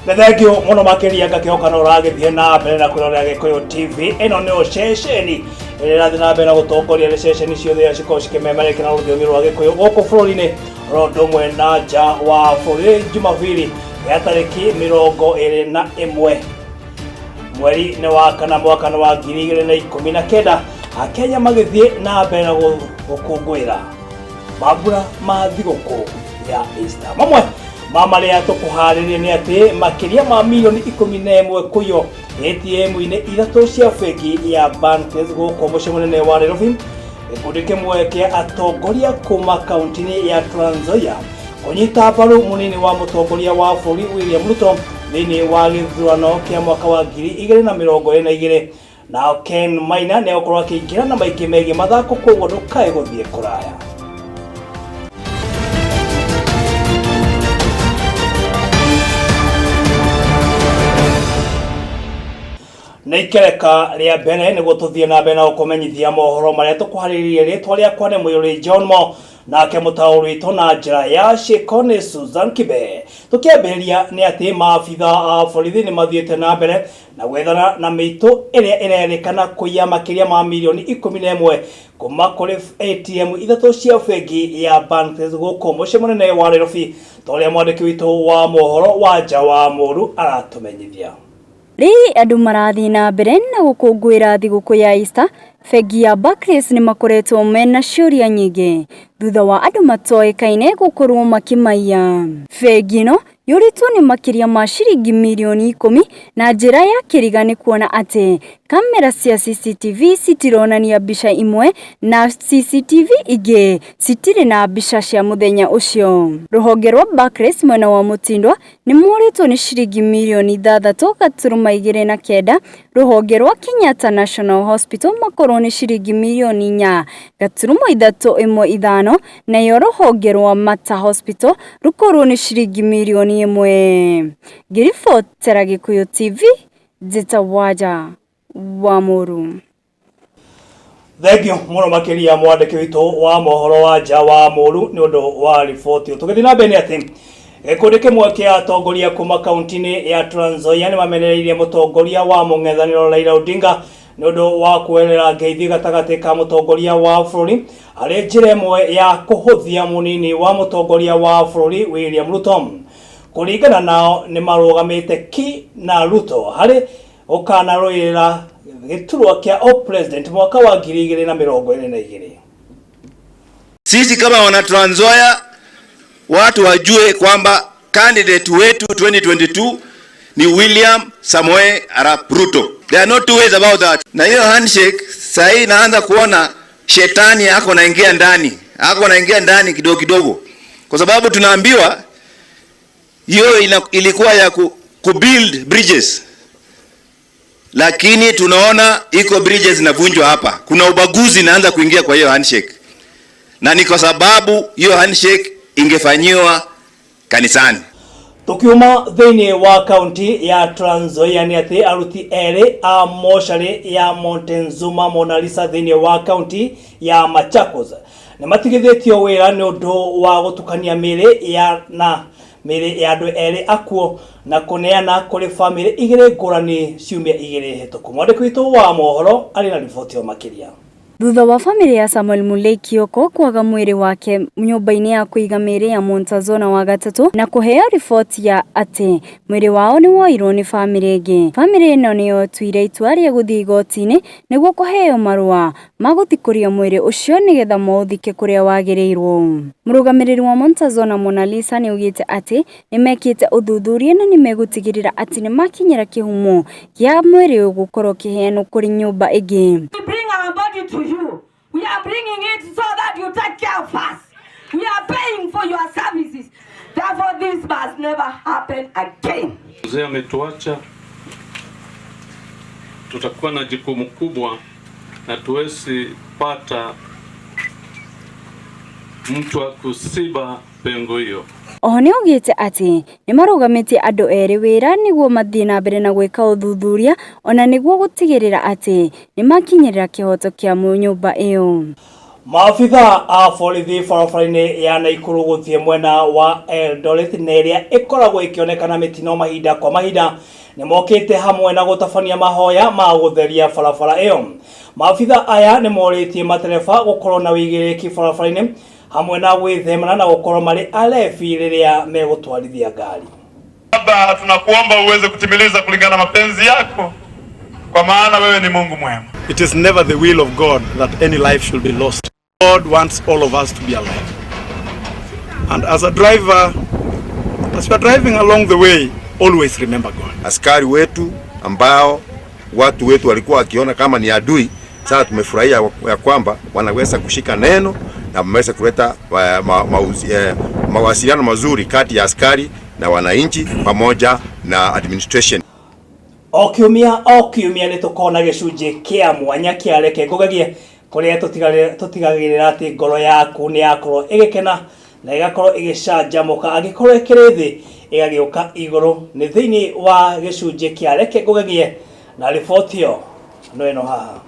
Nĩ thengiũ mũno makĩria ngakĩhoka no ũragĩthiĩ na mbere na kwĩrorera Gĩkũyũ TV. Ĩno nĩyo ceceni ĩrĩa ĩrathiĩ na mbere na gũtongoria nĩ ceceni ciothe iria cikoragwo cikĩmemerekia na rũthiomi rwa Gĩkũyũ gũkũ bũrũri-inĩ oro ũndũ ũmwe na nja wa bũrũri. Jumabiri ya tarĩki 21 mweri nĩ wa kana mwaka nĩ wa 2019, Akenya magĩthiĩ na mbere na gũkũngũĩra mambura ma thigũkũ ya Easter. Mamwe ma marĩa tũkũharĩria nĩ atĩ makĩria ma mirioni 11 kũiywo ATM-inĩ ithatũ cia bengi ya Barclays gũkũ mũciĩ mũnene wa Nairobi. Gĩkundi kĩmwe kĩa atongoria kuma kaunti-inĩ ya Trans Nzoia kũnyita mbaru mũnini wa mũtongoria wa bũrũri William Ruto thĩinĩ wa gĩthurano kĩa mwaka wa 2022. Nao Ken Maina nĩ egũkorwo akĩingĩra na maingĩ megiĩ mathako, koguo ndũkae gũthiĩ kũraya. Nĩ ikereka rĩa mbere nĩguo tũthiĩ na mbere na gũkũmenyithia mohoro marĩa tũkũharĩrĩirie. Rĩtwa rĩakwa nĩ Mũirũrĩ John Mo, nake mũtaũri witũ na njĩra ya ciĩko nĩ Susan Kibe. Tũkĩambĩrĩria nĩ atĩ maabitha a borithi nĩ mathiĩte na mbere na gwethana na mĩitũ ĩrĩa ĩrerĩkana kũiya makĩria ma mirioni 11 kuma kũrĩ ATM ithatũ cia bengi ya Barclays gũkũ mũciĩ mũnene wa Nairobi, ta ũrĩa mwandĩki witũ wa mohoro wa nja wa Mũru aratũmenyithia. Rĩrĩ andũ marathiĩ na mbere na gũkũngũĩra thigũkũ ya Easter, bengi ya Barclays nĩ makoretwo mena ciũria nyingĩ thutha wa andũ matoĩkaine gũkorwo makĩmaiya. Bengi ĩno yũrĩtwo nĩ makĩria ma ciringi mirioni 10 na njĩra ya kĩriga nĩ kuona atĩ kamera cia CCTV citironania mbica imwe na CCTV ingĩ citirĩ na mbica cia mũthenya ũcio. Rũhonge rwa Barclays mwena wa Mũtindwa nĩ morĩtwo nĩ ciringi mirioni 6.29, rũhonge rwa Kenyatta National Hospital makorwo nĩ ciringi mirioni 4.315, nayo rũhonge rwa Mater Hospital rũkorwo nĩ ciringi mirioni 1. Ngĩribotera Gĩkũyũ TV, njĩtagwo Wanja wa Mũru. Thengiũ mũno makĩria mwandĩki witũ wa mohoro wa nja wa Mũru nĩ ũndũ wa riboti. Tũgĩthiĩ na mbere nĩ atĩ gĩkundi kĩmwe kĩa atongoria kuma kaunti-inĩ ya Trans Nzoia nĩ mamenereirie mũtongoria wa mũng'ethanĩro Raila Odinga nĩ ũndũ wa kuoerera ngeithi gatagatĩ ka mũtongoria wa bũrũri arĩ njĩra ĩmwe ya kũhũthia mũnini wa mũtongoria wa bũrũri William Ruto. Kũringana nao nĩ marũgamĩte ki na Ruto harĩ gũkanarũĩrĩra gĩturwa kĩa o-president mwaka wa 2022. Sisi kama wana Trans Nzoia watu wajue kwamba candidate wetu 2022 ni William Samoei Arap Ruto. There are no two ways about that. Na hiyo handshake sasa hii naanza kuona shetani ako naingia ndani, ako naingia ndani kidogo kidogo, kwa sababu tunaambiwa hiyo ilikuwa ya ku build bridges, lakini tunaona iko bridges zinavunjwa hapa. Kuna ubaguzi inaanza kuingia kwa hiyo handshake, na ni kwa sababu hiyo handshake ingefanyiwa kanisani. Tukiuma thĩinĩ wa kaunti ya Trans Nzoia nĩ atĩ aruti erĩ a mocarĩ ya Montezuma Mona Lisa thĩinĩ wa kaunti ya Machakos nĩ matigithĩtio wĩra nĩ ũndũ wa gũtukania mĩĩrĩ ya na mĩĩrĩ ya andũ erĩ akuo na kũneana kũrĩ bamĩrĩ igĩrĩ ngũrani ciumia igĩrĩ hĩtũku. Mwandĩki witũ wa mohoro arĩ na riboti ĩyo makĩria. Thutha wa bamĩrĩ ya Samuel Mulei Kioko kwaga mwĩrĩ wake nyũmba-inĩ ya kũiga mĩĩrĩ ya Montazona wa gatatũ na kũheo riboti ya atĩ mwĩrĩ wao nĩ woirwo nĩ bamĩrĩ ĩngĩ. Bamĩrĩ ĩno nĩ yotuire itua rĩa gũthiĩ igoti-inĩ nĩguo kũheo marũa ma gũthikũria mwĩrĩ ũcio nĩgetha maũthike kũrĩa wagĩrĩirwo. Mũrũgamĩrĩri wa Montazona Mona Lisa nĩ augĩte atĩ nĩ mekĩte ũthuthuria na nĩ megũtigĩrĩra atĩ nĩ makinyĩra kĩhumo kĩa mwĩrĩ ũyũ gũkorwo ũkĩheanwo kũrĩ nyũmba ĩngĩ. We bring our body to you. We are bringing it so that you take care of us. We are paying for your services. Therefore, this must never happen again. Mzee ametuacha, tutakuwa na jukumu kubwa na tuwezi pata mtu wa kusiba pengo hiyo. Oho nĩ augĩte atĩ nĩ marũgamĩtie andũ erĩ wĩra nĩguo mathiĩ na mbere na gwĩka ũthuthuria ona nĩguo gũtigĩrĩra atĩ nĩ makinyĩrĩra kĩhoto kĩa nyũmba ĩyo. Maabitha a borithi barabara-inĩ ya Naikuru gũthiĩ mwena wa Eldoret na ĩrĩa ĩkoragwo ĩkĩonekana mĩtino mahinda kwa mahinda nĩ mokĩte hamwe na gũtabania mahoya ma gũtheria barabara ĩyo. Maabitha aya nĩ morĩtie matereba gũkorwo na ũigĩrĩrĩki barabara-inĩ hamwe na gwĩthemana na gũkorwo marĩ arebi rĩrĩa megũtwarithia ngari. Baba, tunakuomba uweze kutimiliza kulingana na mapenzi yako, kwa maana wewe ni Mungu mwema. It is never the will of God that any life should be lost. God wants all of us to be alive. And as a driver, as you are driving along the way, always remember God. Askari wetu ambao watu wetu walikuwa wakiona kama ni adui, sasa tumefurahia ya kwamba wanaweza kushika neno na wameweza kuleta mawasiliano mazuri kati ya askari na wananchi pamoja na administration. O kiumia o kiumia nĩ tũkoragwo na gĩcunjĩ kĩa mwanya kĩa Reke Ngũgegie kũrĩa tũtigagĩrĩra atĩ ngoro yaku nĩ yakorwo ĩgĩkena na ĩgakorwo ĩgĩcanjamũka angĩkorwo ĩkĩrĩ thĩ ĩgagĩũka igũrũ nĩ thĩinĩ wa gĩcunjĩ kĩa Reke Ngũgegie na riboti ĩyo no ĩno haha.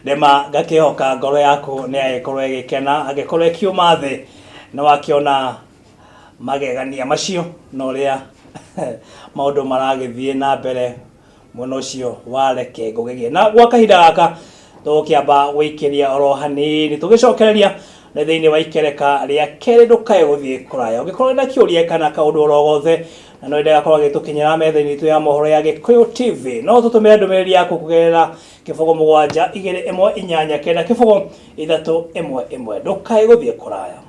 Ndema ngakĩhoka ngoro yaku nĩ yagĩkorwo ĩgĩkena angĩkorwo ĩkiuma thĩ nĩ wakĩona magegania macio na ũrĩa maũndũ maragĩthiĩ na mbere mwena ũcio wa Reke Ngũgegie. Na gwa kahinda gaka tũgũkĩamba gũikĩria oro hanini tũgĩcokereria nĩ thĩinĩ wa ikereka rĩa kerĩ ndũkae gũthiĩ kũraya. Ũngĩkorwo na kĩũria kana kaũndũ oro gothe na no wende gakorwo agĩtũkinyĩra metha-inĩ itũ ya mohoro ya Gĩkũyũ TV no tũtũmĩre ndũmĩrĩri yaku kũgerera 0 7 2 1 8 9 0 3 1 1 ndũkae gũthiĩ kũraya.